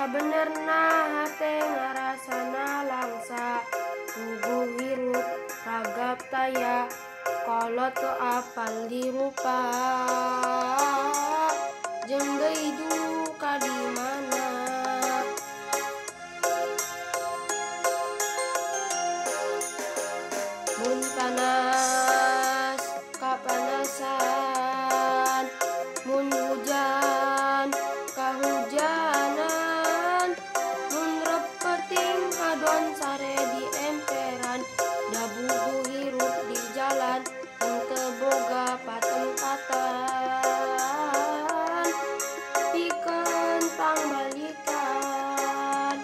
Sabenerna hate ngarasana langsa, puguh hirup ragap taya, kolot teu apal dirupa. Jeung deui duka di mana. Mun panas kapanasan, mun hujan kahujanan, mun repeting kadon sare di emperan, da bubuh hirup di jalan henteu boga patempatan, pikeun pangbalikan.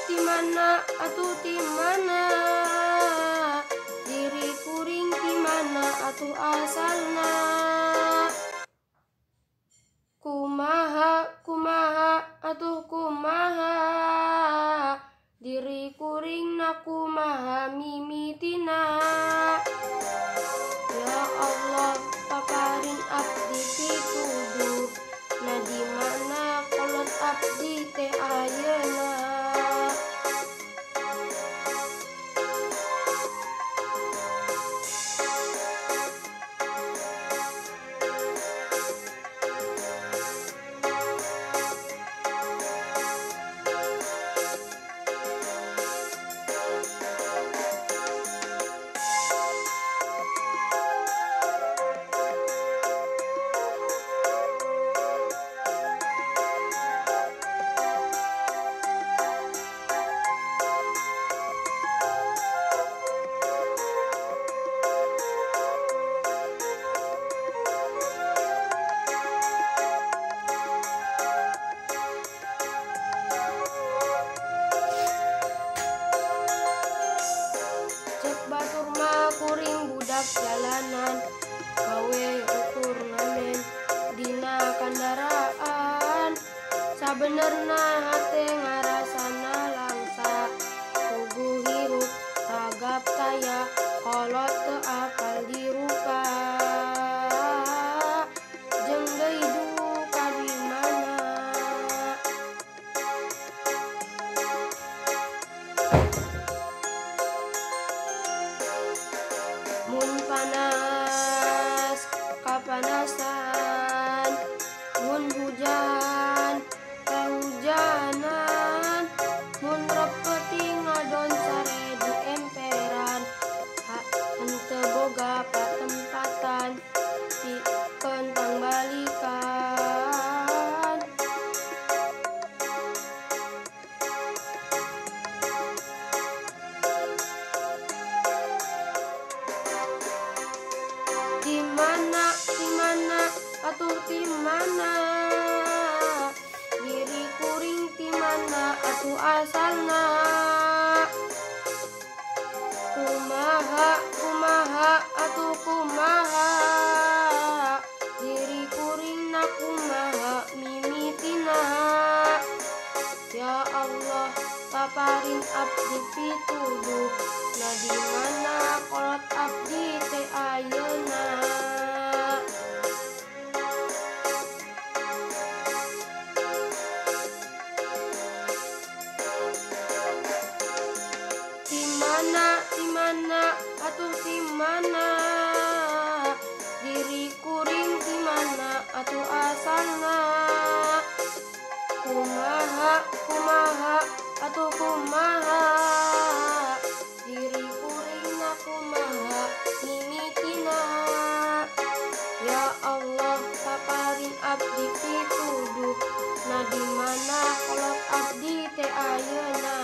Ti mana atuh ti mana, diri kuring ti mana atuh asalna. Kumaha kumaha atuh kumaha, diri kuringna kumaha mimitina. Ya Allah paparin abdi pituduh, na di mana kolot abdi teh ayeuna. Cek batur mah kuring budak jalanan, gawe ukur ngamen dina kandaraan. Sabenerna hate ngarasana langsa, puguh hirup ragap taya, kolot teu apal dirupa. Jeung deui duka di mana. Mun panas kapanasan, mun hujan kahujanan, mun repeting ngadon sare di emperan, henteu boga patempatan, pikeun pangbalikan. Di mana atuh ti mana, diri kuring ti mana atuh asalna. Kumaha kumaha atuh kumaha, diri kuringna kumaha mimitina. Ya Allah paparin abdi pituduh, na di mana kolot abdi teh ayeuna. Ti mana atuh ti mana, diri kuring ti mana atuh asalna. Kumaha kumaha atuh kumaha, diri kuringna kumaha mimitina. Ya Allah paparin abdi pituduh, na di mana kolot abdi teh ayeuna.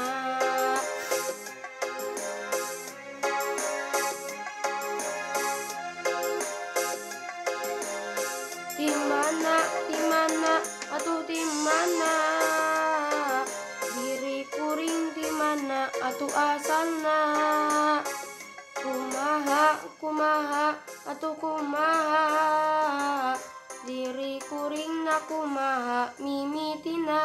Ti mana atuh ti mana, diri kuring ti mana atuh asalna. Kumaha kumaha atuh kumaha, diri kuringna kumaha mimitina.